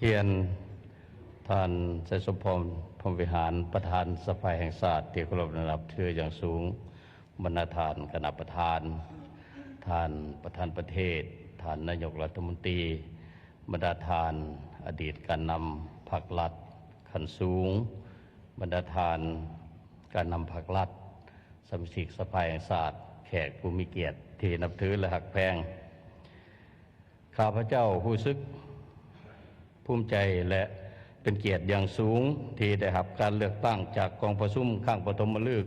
ຮຽນທ່ານ ໄຊສົມພອນ ພົມວິຫານ ປະທານສະພາແຫ່ງຊາດທີ່ເຄົາລົບແລະນັບຖືຢ່າງສູງ, ບັນດາທ່ານຄະນະປະທານ, ທ່ານປະທານປະເທດ, ທ່ານນາຍົກລັດຖະມົນຕີ, ບັນດາທ່ານອະດີດການນຳພັກລັດຂັ້ນສູງ, ບັນດາທ່ານການນຳພັກລັດ, ສະມາຊິກສະພາແຫ່ງຊາດ, ແຂກຜູ້ມີກຽດທີ່ນັບຖື ແລະ ຮັກແພງ. ຂ້າພະເຈົ້າຮູ້ສຶກພູມໃຈ ແລະ ເປັນກຽດຢ່າງສູງທີ່ໄດ້ຮັບການເລືອກຕັ້ງຈາກກອງປະຊຸມຄັ້ງປະຖົມມະລຶກ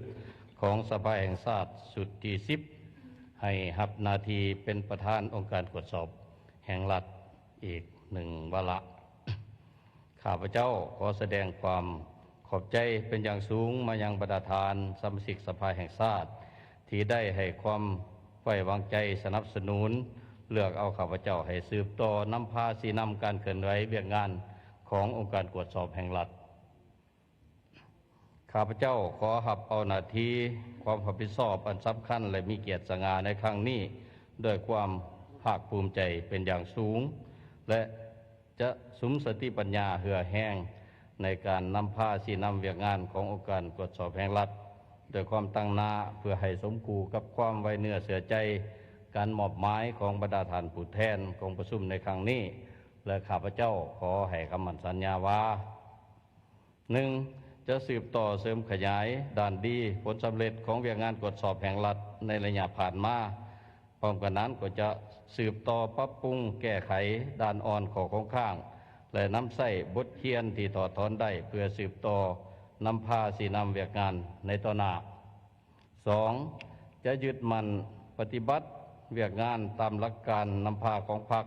ຂອງສະພາແຫ່ງຊາດຊຸດທີສິບ ໃຫ້ຮັບໜ້າທີ່ເປັນປະທານອົງການກວດສອບແຫ່ງລັດອີກໜຶ່ງວາລະ. ຂ້າພະເຈົ້າຂໍສະແດງຄວາມຂອບໃຈເປັນຢ່າງສູງມາຍັງບັນດາທ່ານສະມາຊິກສະພາແຫ່ງຊາດ ທີ່ໄດ້ໃຫ້ຄວາມໄວ້ວາງໃຈສະໜັບສະໜູນ ເລືອກເອົາຂ້າພະເຈົ້າໃຫ້ສືບຕໍ່ນຳພາຊີ້ນຳການເຄື່ອນໄຫວວຽກງານຂອງອົງການກວດສອບແຫ່ງລັດ. ຂ້າພະເຈົ້າຂໍຮັບເອົາໜ້າທີ່ຄວາມຮັບຜິດຊອບອັນສຳຄັນ ແລະ ມີກຽດສະຫງ່າໃນຄັ້ງນີ້ ດ້ວຍຄວາມພາກພູມໃຈເປັນຢ່າງສູງ ແລະ ຈະສຸມສະຕິປັນຍາເຫື່ອແຮງໃນການນຳພາຊີ້ນຳວຽກງານຂອງອົງການກວດສອບແຫ່ງລັດ ດ້ວຍຄວາມຕັ້ງໜ້າ ເພື່ອໃຫ້ສົມຄູ່ກັບຄວາມໄວ້ເນື້ອເຊື່ອໃຈ ການມອບໝາຍຂອງບັນດາທ່ານຜູ້ແທນກອງປະຊຸມໃນຄັ້ງນີ້ ແລະ ຂ້າພະເຈົ້າຂໍໃຫ້ຄຳໝັ້ນສັນຍາວ່າ ໜຶ່ງ ຈະສືບຕໍ່ເສີມຂະຫຍາຍດ້ານດີຜົນສຳເລັດຂອງວຽກງານກວດສອບແຫ່ງລັດໃນໄລຍະຜ່ານມາ. ພ້ອມກັນນັ້ນກໍຈະສືບຕໍ່ປັບປຸງແກ້ໄຂດ້ານອ່ອນ, ຂໍ້ຄົງຄ້າງ ແລະ ນຳໃຊ້ບົດຮຽນທີ່ຖອດຖອນໄດ້ ເພື່ອສືບຕໍ່ນຳພາຊີ້ນຳວຽກງານໃນຕໍ່ໜ້າ. ສອງ ຈະຍຶດໝັ້ນປະຕິບັດວຽກງານຕາມຫຼັກການນຳພາຂອງພັກ,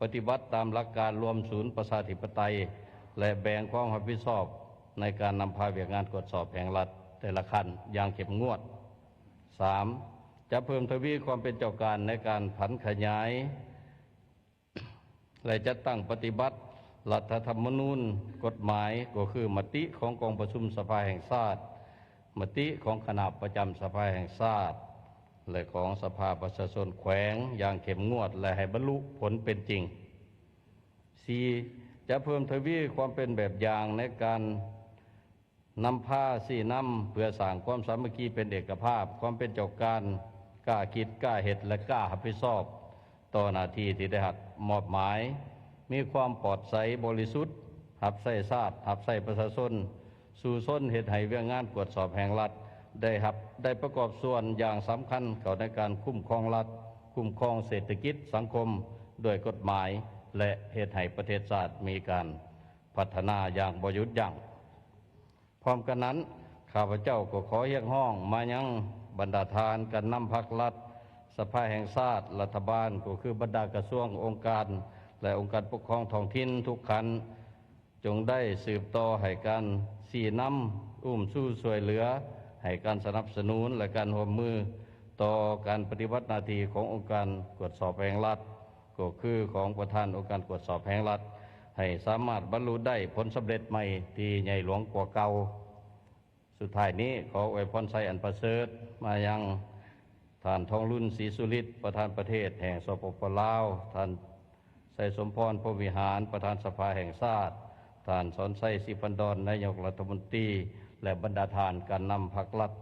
ປະຕິບັດຕາມຫຼັກການລວມສູນປະຊາທິປະໄຕ ແລະ ແບ່ງຄວາມຮັບຜິດຊອບໃນການນຳພາວຽກງານກວດສອບແຫ່ງລັດແຕ່ລະຂັ້ນຢ່າງເຂັ້ມງວດ. ສາມ ຈະເພີ່ມທະວີຄວາມເປັນເຈົ້າການໃນການຜັນຂະຫຍາຍ ແລະ ຈັດຕັ້ງປະຕິບັດລັດຖະທຳມະນູນ, ກົດໝາຍ, ກໍຄືມະຕິຂອງກອງປະຊຸມສະພາແຫ່ງຊາດ, ມະຕິຂອງຄະນະປະຈຳສະພາແຫ່ງຊາດ ແລະ ຂອງສະພາປະຊາຊົນແຂວງຢ່າງເຂັ້ມງວດ ແລະ ໃຫ້ບັນລຸຜົນເປັນຈິງ. ສີ່ ຈະເພີ່ມທະວີຄວາມເປັນແບບຢ່າງໃນການ ນຳພາຊີ້ນຳເພື່ອສ້າງຄວາມສາມັກຄີເປັນເອກະພາບ, ຄວາມເປັນເຈົ້າການ, ກ້າຄິດ, ກ້າເຮັດ ແລະ ກ້າຮັບຜິດຊອບຕໍ່ໜ້າທີ່ທີ່ໄດ້ຮັບມອບໝາຍ, ມີຄວາມປອດໃສບໍລິສຸດ, ຮັບໃຊ້ຊາດ, ຮັບໃຊ້ປະຊາຊົນ, ສູ້ຊົນເຮັດໃຫ້ວຽກງານກວດສອບແຫ່ງລັດໄດ້ຮັບ, ໄດ້ປະກອບສ່ວນຢ່າງສຳຄັນເຂົ້າໃນການຄຸ້ມຄອງລັດ, ຄຸ້ມຄອງເສດຖະກິດສັງຄົມດ້ວຍກົດໝາຍ ແລະ ເຮັດໃຫ້ປະເທດຊາດມີການພັດທະນາຢ່າງບໍ່ຢຸດຢັ້ງ. ພ້ອມກັນນັ້ນ, ຂ້າພະເຈົ້າກໍຂໍຮຽກຮ້ອງມາຍັງບັນດາທ່ານການນຳພັກລັດ, ສະພາແຫ່ງຊາດ, ລັດຖະບານ, ກໍຄືບັນດາກະຊວງ, ອົງການ ແລະ ອົງການປົກຄອງທ້ອງຖິ່ນທຸກຂັ້ນ, ຈົ່ງໄດ້ສືບຕໍ່ໃຫ້ການຊີ້ນຳ, ອຸ້ມຊູຊ່ວຍເຫຼືອ, ໃຫ້ການສະໜັບສະໜູນ ແລະ ການຮ່ວມມືຕໍ່ການປະຕິບັດໜ້າທີ່ຂອງອົງການກວດສອບແຫ່ງລັດ, ກໍຄືຂອງປະທານອົງການກວດສອບແຫ່ງລັດ ໃຫ້ສາມາດບັນລຸໄດ້ຜົນສຳເລັດໃໝ່ທີ່ໃຫຍ່ຫຼວງກວ່າເກົ່າ. ສຸດທ້າຍນີ້, ຂໍອວຍພອນໄຊອັນປະເສີດມາຍັງທ່ານ ທອງລຸນ ສີສຸລິດ, ປະທານປະເທດແຫ່ງ ສປປ ລາວ, ທ່ານ ໄຊສົມພອນ ພົມວິຫານ, ປະທານສະພາແຫ່ງຊາດ, ທ່ານ ສອນໄຊ ສີພັນດອນ, ນາຍົກລັດຖະມົນຕີ ແລະ ບັນດາທ່ານການນຳພັກລັດ.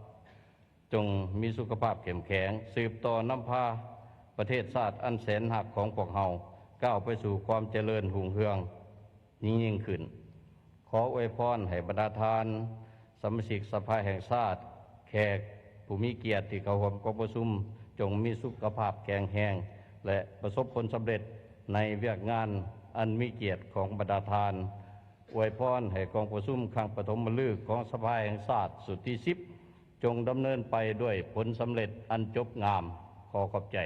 ຈົ່ງມີສຸຂະພາບເຂັ້ມແຂງ, ສືບຕໍ່ນຳພາປະເທດຊາດອັນແສນຮັກຂອງພວກເຮົາ ກ້າວໄປສູ່ຄວາມຈະເລີນຮຸ່ງເຮືອງຍິ່ງໆຂຶ້ນ. ຂໍອວຍພອນໃຫ້ບັນດາທ່ານສະມາຊິກສະພາແຫ່ງຊາດ, ແຂກຜູ້ມີກຽດທີ່ເຂົ້າຮ່ວມກອງປະຊຸມ ຈົ່ງມີສຸຂະພາບແຂງແຮງ ແລະ ປະສົບຜົນສຳເລັດໃນວຽກງານອັນມີກຽດຂອງບັນດາທ່ານ. ອວຍພອນໃຫ້ກອງປະຊຸມຄັ້ງປະຖົມມະລຶກຂອງສະພາແຫ່ງຊາດຊຸດທີສິບ ຈົ່ງດຳເນີນໄປດ້ວຍຜົນສຳເລັດອັນຈົບງາມ. ຂໍຂອບໃຈ.